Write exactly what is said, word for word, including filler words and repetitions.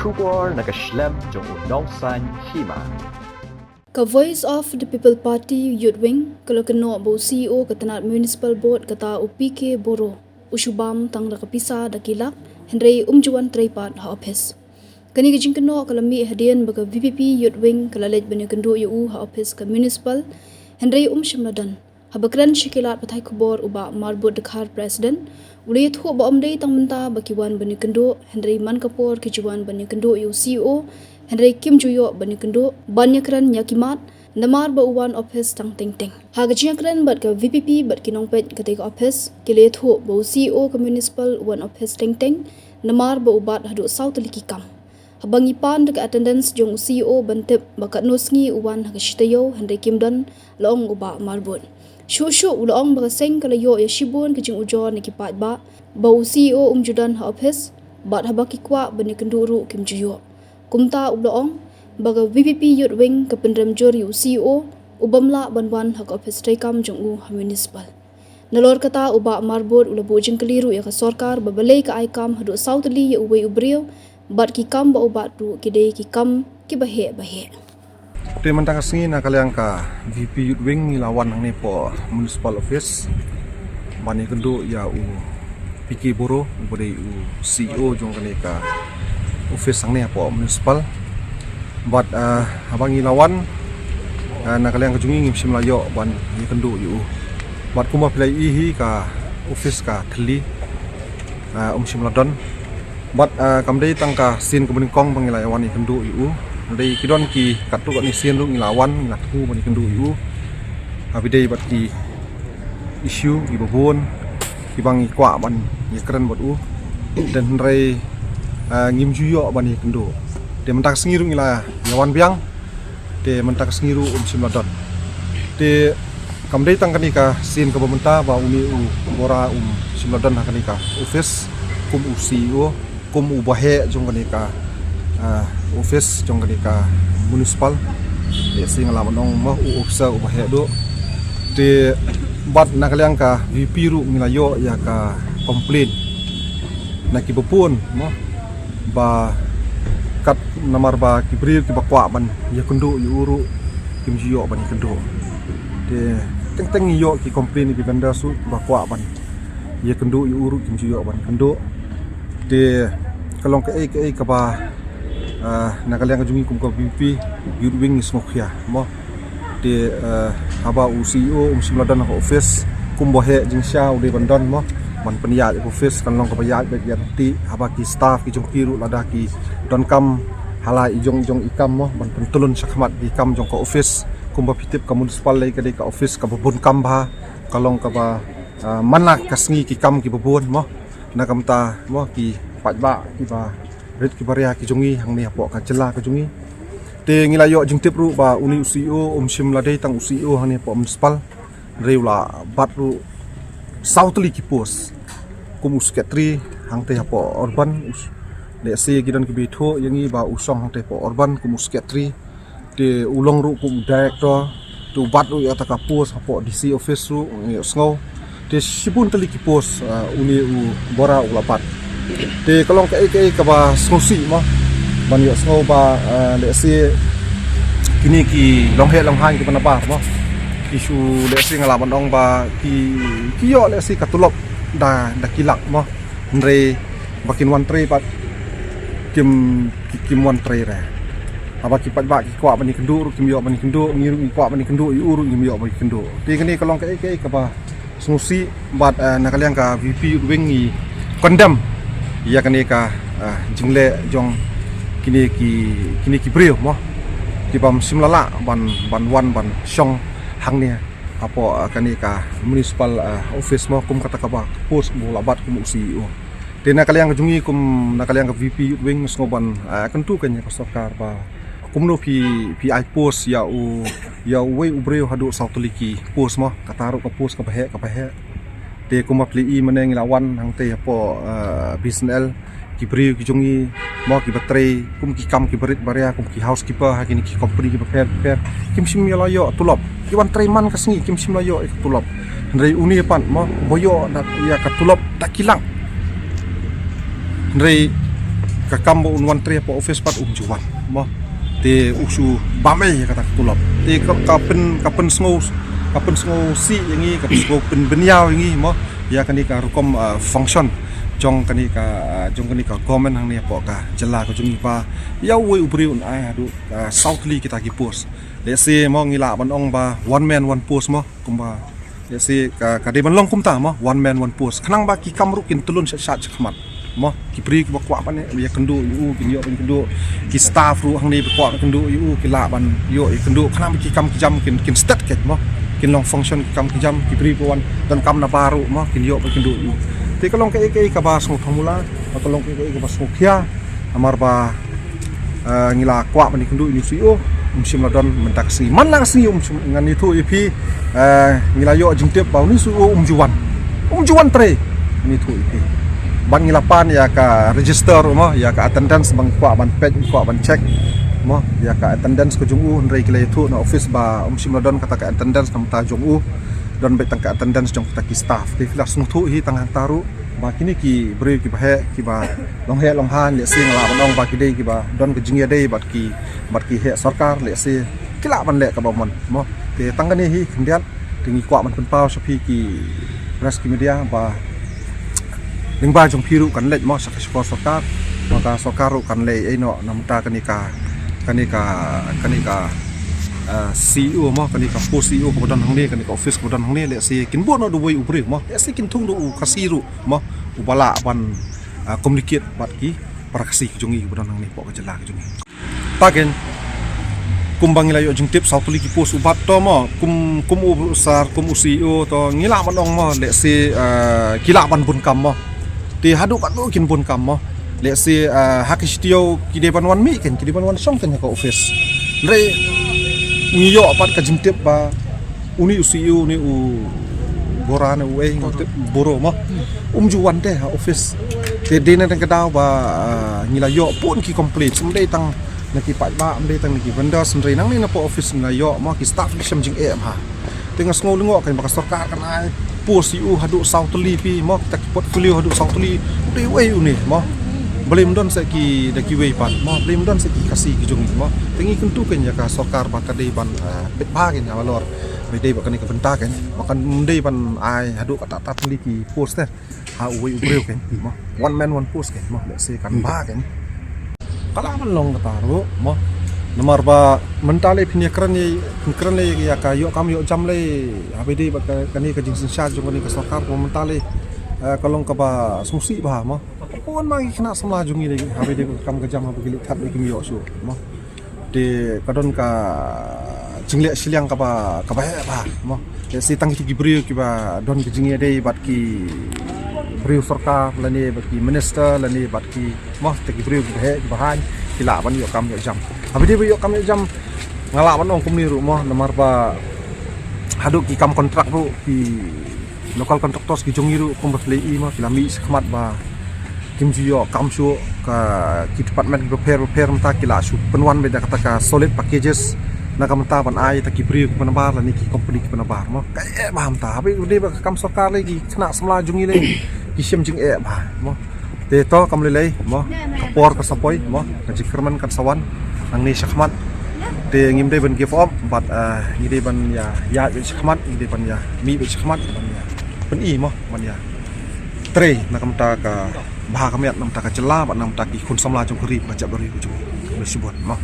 Khubor na ka shlem jong u Nongsaiñ Hima. Ka Voice of the People Party Youth Wing ka la kynnoh ba u C E O ka tnat Municipal Board kata u P K Boro u shu bam tang da ka pisa da ki lak, hynrei um ju wan trei pat ha ophis. Kane ka jingkynnoh ka la mih hadien ba ka V P P Youth Wing ka la leit ban ïakynduh ïa u ha ophis ka Municipal, hynrei um shym la don. Haba kren sha ki lad pathai khubor u Bah Marbud Dkhar, President, u la ïathuh ba ym dei tang mynta ba ki wan ban ïakynduh, hynrei man ka por ki ju wan ban ïakynduh ïa u C E O, hynrei kim ju ïoh ban ïakynduh ban ïakren ïa ki mat, namar ba u wan ophis tang teng teng. Ha ka jingïakren bad ka V P P bad ki nongpeit katei ka ophis, ki la ïathuh ba u C E O ka Municipal u wan ophis teng teng, namar ba u bat haduh saw tylli ki kam. Haba ngi pan da ka attendance jong u C E O ban tip ba katno sngi u wan ha ka shi taïew, hynrei kim don, la ong u Bah Marbud. Shuh shuh u la ong ba ka seng ka la ïoh ïa shibun ka jingujor na ki paidbah ba u C E O um ju don ha ophis, bad haba ki kwah ban ïakynduh ruh kim ju ïoh. Kumta u la ong ba ka V P P Youth Wing ka pynrem jur ïa u C E O u bym lah ban wan ha ka ophis treikam jong u ha Municipal. Nalor kata u Bah Marbud u la buh jingkylli ruh ïa ka sorkar ba balei ka ai kam haduh saw tylli ïa uwei u briew, bad ki kam ba u bat ruh ki dei ki kam kiba heh ba heh. Te mynta ka sngi na ka liang ka V P Youth Wing ngi la wan hangne hapoh Municipal Office ban ïakynduh ïa u P K Boro uba dei u C E O jong kane ka office hangne hapoh Municipal. Bad, ah, haba ngi la wan, ah, na ka liang ka jong ngi ngim shym la ïoh ban ïakynduh ïa u. Bad kumba phi la ïohi ka office ka thylli, ah, um shym la don. Bad, ah, kam dei tang ka sien kaba nyngkong ba ngi la wan ïakynduh ïa u. Dei ki don ki katto katne sien ruh ngi la wan, ngi la thmu ban ïakynduh ïa u. Haba dei bad ki issue kiba bun kiba ngi kwah ban ïakren bad u. Te hynrei, ah, ngim ju ïoh ban ïakynduh. Te mynta ka sngi ruh ngi la ïa wan biang. Te mynta ka sngi ruh um shym la don. Te kam dei tang kane ka sien kaba mynta ba une u Boro um shym la don ha kane ka office kum u C E O, kum uba heh jong kane ka, ah, office jong kane ka Municipal. Lehse nga lah ban ong mo u officer uba heh duh. Te bad na ka liang ka V P ruh ngi la ïoh ïa ka complain na kiba bun mo ba kat namar ba ki briew kiba kwah ban ïakynduh ïa u ruh kim ju ïoh ban ïakynduh. Te teng teng ngi ïoh ki complain na ki vendor ruh kiba kwah ban ïakynduh ïa u ruh kim ju ïoh ban ïakynduh. Te ka long kaei kaei kaba, ah, na ka liang ka jong ngi kum ka V P Youth Wing ngi sngewkhia mo. Te, eh, haba u C E O um shym la don ha office, kumba heh jingshisha u dei ban don mo ban pynïaid ha office, kan long kaba ïaid beit ïaid ti. Haba ki staff ki jong ki ruh lada ki donkam ha la i jong i jong i kam mo ban pyntylun shakhmat ki kam jong ka office. Kumba phi tip ka Municipal lei ka dei ka office kaba bun kam bha, ka long kaba, eh, man la ka sngi ki kam kiba bun mo. Na ka bynta mo ki paidbah kiba rit kiba ria ki jong ngi hangne hapoh ka jylla ka jong ngi. Te ngi la ïoh jingtip ruh ba une u C E O um shym la dei tang u C E O hangne hapoh Municipal. Hynrei u la bat ruh saw tylli ki post kum u secretary hangtei hapoh urban. Lehse ki don kiba ithuh ïa ngi ba u shong hangtei hapoh urban kum u secretary. Te u long ruh kum u director, te u bat ruh ïa kata ka post hapoh D C office ruh, ngi ïohsngew. Te shibun tylli ki post, ah, une u Boro u la bat. Te ka long kaei kaei kaba sngewsih mo ban ïohsngew ba, ah, lehse kine ki longheh longhiang kiba nabar mo, ki shu lehse nga lah ban ong ba ki, ki ïoh lehse ka tulop da, da ki lak mo. Hynrei ba kin wan trei pat kim, ki, kim wan trei re. Haba ki paidbah ki kwah ban ïakynduh ruh kim ïoh ban ïakynduh, ngi ruh ngi kwah ban ïakynduh ïa u ruh ngim ïoh ban ïakynduh. Te kane ka long kaei kaei kaba sngewsih bad, eh, na ka liang ka V P Youth Wing ngi condemn ïa kane ka, eh, jingleh jong kine ki, kine ki briew mo, ki bym shym la lah ban, ban wan ban shong hangne hapoh, eh, kane ka Municipal, eh, office mo, kum kata kaba post ba u la bat kum u C E O. Te na ka liang ka jong ngi kum na ka liang ka V P Youth Wing sngew ban, eh, kyntu kane ka sorkar ba kumno phi, phi ai post ïa u, ïa uwei u briew haduh saw tylli ki post mo, kata ruh ka post kaba heh kaba heh. Te kumba phi la i mynne ngi la wan hangtei hapoh, eh, B S N L, ki briew ki jong ngi mo kiba trei kum ki kam kiba rit ba ria kum ki housekeeper ha kine ki company kiba pher pher, kim shym ïa la ïoh tulop. Ki wan trei man ka sngi kim shym la ïoh ïa ka tulop. Hynrei une pat mo ba ïoh da ïa ka tulop da ki lak. Hynrei Ka kam ba un wan trei hapoh office pat um ju wan mo. Te u shu bam ei ïa kata ka tulop. Te ka, ka pyn, ka pynsngew, ka pynsngew sih ïa ngi, ka pynsngew pynbynñiaw ïa ngi mo, ïa kane ka rukom, ah, function jong kane ka, ah, jong kane ka government hangne hapoh ka jylla ka jong ngi ba ïa uwei u briew un ai haduh, ah, saw tylli kita ki post. Let's say mo, ngi lah ban ong ba one man one post mo, kumba let's say ka, ka dei ban long kumta mo, one man one post. Khnang ba ki kam ruh kin tylun shat shat shakhmat mo. Ki briew kiba kwah ban ïakynduh ïa u kin ïoh ban kynduh. Ki staff ruh hangne ba kwah ban kynduh ïa u ki lah ban ïoh ïakynduh. Khnang ba ki kam ki jam kin, kin stet kit mo, kin long function ki kam ki jam. Ki briew ba wan donkam na bar ruh mo, kin ïoh ban kynduh ïa u. Te ka long kaei kaei kaba sngewthuh mula, ka long kaei kaei kaba sngewkhia. Namar ba, eh, ngi la kwah ban ïakynduh ïa u C E O, um shym la don mynta ka sngi. Man la ka sngi um shym, ngan ïathuh ïa phi, eh, ngi la ïoh jingtip ba une u C E O um ju wan. Um ju wan trei. Ngan ïathuh ïa phi. Ban ngi la pan ïa ka register mo, ïa ka attendance ba ngi kwah ban peit, ngi kwah ban check mo, ïa ka attendance ka jong u, hynrei ki la ïathuh na office ba um shym la don kata ka attendance na bynta jong u. Don beit tang ka attendance jong kata ki staff. Te phi la sngewthuh hi tang hangta ruh ba kine ki briew kiba heh, kiba long heh long hain, let's say nga lah ban ong ba ki dei kiba don ka jingïadei bad ki, bad ki heh sorkar, let's say ki lah ban leh kaba mon mo. Te tang kane hi khyndiat, te ngi kwah ban pynpaw sha phi ki press, ki media ba lyngba jong phi ruh kan leit mo sha ka shkor sorkar, ba ka sorkar ruh kan leh ei noh na bynta kane ka, kane ka, kane ka, eh, C E O mo, kane ka post C E O kaba don hangne, kane ka office kaba don hangne, let's say kin buh noh da uwei u briew mo, let's say kin thung da u Khasi ruh mo, uba lah ban, ah, communicate bad ki para Khasi ki jong ngi kiba don hangne hapoh ka jylla ka jong ngi. Ta kein, kumba ngi la ïoh jingtip saw tylli ki post u bat to mo, kum, kum u sar, kum u C E O to ngi lah ban ong mo, let's say, ah, ki lah ban bun kam mo. Te haduh katno kin bun kam mo, let's say, ah, ha ki shi taïew ki dei ban wan mih kein, ki dei ban wan shong kein ha ka office. Hynrei ngi ïoh pat ka jingtip ba une u C E O, une u Bora ne uei, nga tip Boro mo, um ju wan te ha office. Te dei na ka daw ba, ah, ngi la ïoh bun ki complaints, ym dei tang na ki paidbah, ym dei tang na ki vendors, hynrei nangne na poh office ngi la ïoh mo, ki staff ki shem jingeh bha. Te nga sngew lyngngoh kein ba ka sorkar kan ai post C E O haduh saw tylli phi mo, kita ki portfolio haduh saw tylli. Dei uei une mo? Balei ym don seh ki da kiwei pat mo, balei ym don seh ki Khasi ki jong ngi mo? Te ngi kyntu kein ïa ka sorkar ba ka dei ban, ah, peit bha kein halor ba dei ba kane ka bynta kein, ba kan ym dei ban ai haduh katta katta tylli ki post te ha uwei u briew kein mo. One man one post kein mo, let's say kan bha kein. Ka lah ban long kata ruh mo. Namar ba mynta lei phin ïakren lei, phin kren lei ïa ka ïoh kam ïoh jam lei, haba ïadei bad ka, kane ka jingsynshar jong kane ka sorkar, ba mynta lei, eh, ka long kaba sngewsih bha mo. Bun ma ki khynnah samla jong ngi lei, haba ïadei bad ka kam ka jam, haba ki leit thad lei kim ïoh shuh mo. Te ka don ka jingleh shiliang kaba, kaba heh bha mo. Te shi tang kita ki briew kiba don ka jingïadei bad ki briew sorkar lane bad ki minister lane bad ki mo, kita ki briew kiba heh kiba haiñ, ki lah ban ïoh kam ïoh jam. Haba dei ba ïoh kam ïoh jam, nga lah ban ong kumne ruh mo, namar ba haduh ki kam kontrak ruh, ki local contractors ki jong ngi ruh kumba phi la ïohi mo, ki la mih shakhmat ba kim ju ïoh kam shuh, ka ki department bapher bapher mynta ki la shu pynwan beit da kata ka solid packages na ka bynta ban ai ïa kita ki briew kiba nabar lane ki company kiba nabar mo. Ka eh bha mynta, haba dei ba ka kam sorkar lei, ki khynnah samla jong ngi lei ki shem jingeh bha mo. Te to kam lei lei mo, ka por ka sa poi mo, ka jingkyrmen kan sa wan nangne shakhmat. Te ngim dei ban give up bad, eh, ngi dei ban ïa ïaid beit shakhmat, ngi dei ban ïa mih beit shakhmat, ban ïa pyni mo, ban ïa trei na ka bynta ka bha ka miat, na ka bynta ka jylla bad na ka bynta ki khun samla jong ka ri bad jaitbynriew jong ngi. Khublei shibun mo.